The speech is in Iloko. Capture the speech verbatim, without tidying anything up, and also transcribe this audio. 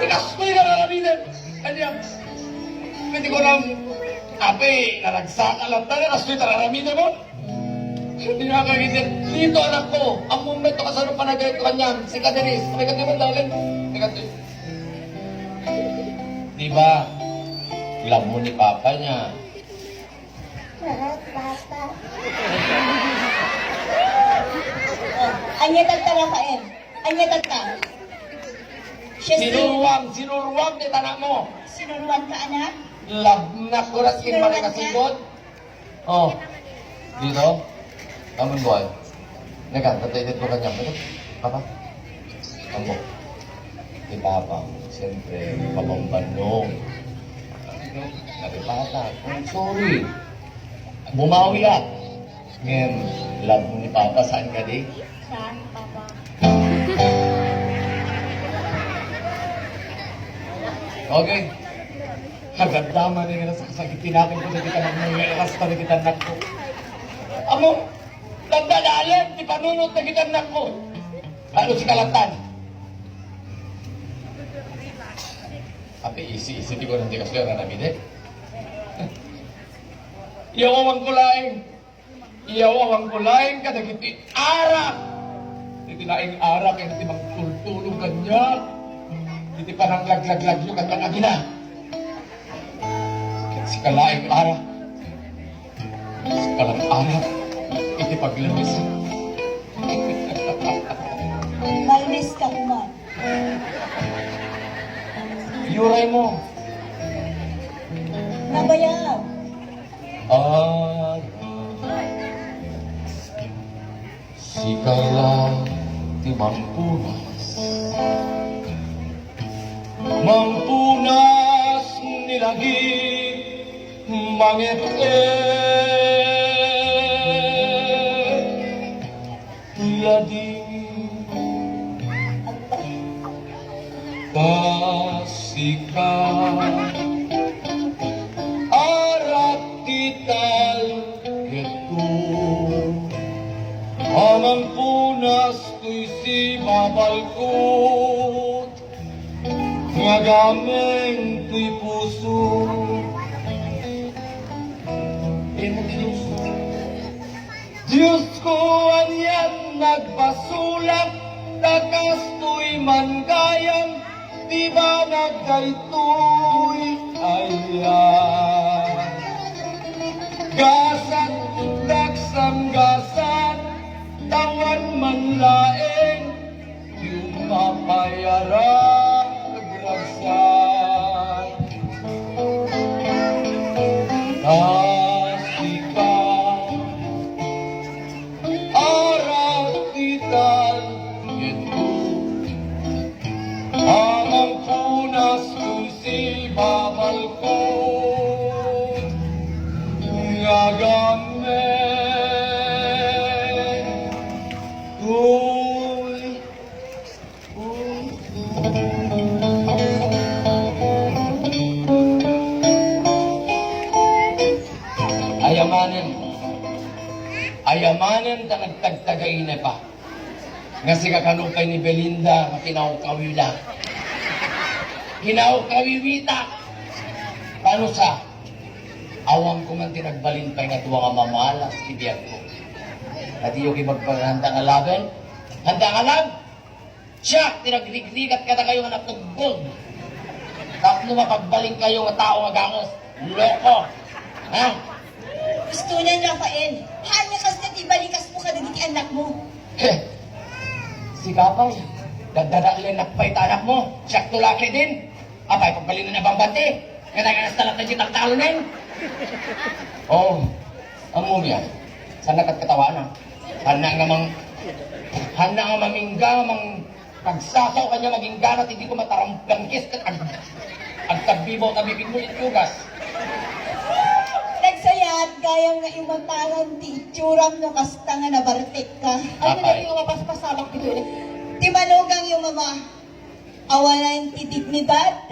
Kastoy nga aramidem kaniak. Ket kunam, apay, naragsak a latta, kastoy ta aramidem mo. Dinakagidem dito, anakko. Ammom met no kasano panagayatko kaniam, sika Denise. Apay, kadi mo, darling. Apay, kadi. Di ba? Love mo ni Papa niya. Papa. Ania tatta, Rafael? Ania tatta? Siya si Sinuruan, sinuruan ti tanak mo. Sinuruan ka, anak? Love na kuras kin Sinuruan ka? Manakasigod. Oh. Dito? Amun boy. Nagkanta tayo dito kanya. Papa? Ambo. Di Papa, siyempre, pabambanong. Sabi, Papa, I'm sorry. Bumawi ka. Ngayon, love mo ni Papa, saan ka di? Saan, Papa? Okay. Agdama ni nga nasasakit, tinapin ko na kita ng mga eras pa na kita anak ko. Amo, nagdadalan, ti panunot na kita anak ko. Ano si Kalatan? Ate, isi-isi ti ko ng tikas lera na bide. Yawawan ko laeng. Iyawawan ko laeng kadagiti arak. Iti laeng arak, iti mangtultulong kaniak. Iti pananglaglagyo kaniak agina. Sika laeng arak. Sika laeng arak. Iti paglamis. Malmis ka man. Yuray mo. Nabayaw. Ay, sika la ti mangpunas. Mangpunas ni lagi, mangit-it. Yadi, ta sika, arak ti talgedko, a mangpunas toy sibabalko. Nga agameng toy puso. Dios ko, anian nagbasolak, ta kastoy man gayam ti banag daytoy aya. Gasat, daksam gasat, tawan man laeng, Ti umapay a ragragsak. Ta sika, arak ti talgedko, a mangpunas toy sibabalko, nga agameng toy Ayamanen. Ayamanen ta nagtagtagainep. Nga sika kano pay ni Belinda nga kinawkawila. Kinawkawiwita. Paano sa? Awan ko man ti nagbalin pay nga dua nga mamalas ti biagko. Kadiyo ki magpaghanda nga laben? Handa nga lab? Siak ti nagrigrigat kadakayo nga natugbog. Tapno mapagbalinkayo nga tao nga ganges. Loko. Ha? Gusto niyan, Rafael. Haan nga kasta ti balikasmo kadagiti annakmo. He. Sika pay. Daddadalennak pay ti annakmo. Siak to laki din. Apay, pagbalin na bambanti. Nga naganas na lang tayo talonen. Oh. Ammom yan. Saan nagkatawanan? Handa nga mang, handa nga mamingga, mang pagsasaw kanya maging ganat, hindi ko matarampangkis ket ag-, agtabibaw ta bibig mo itugas. Nagsayat, gayam nga imatangan ti itsuram no kasta nga nabartek ka. Ano na Apay. Yung mapaspasalak dito ulit? Ti manugang yung mama, awanan ti dignidad,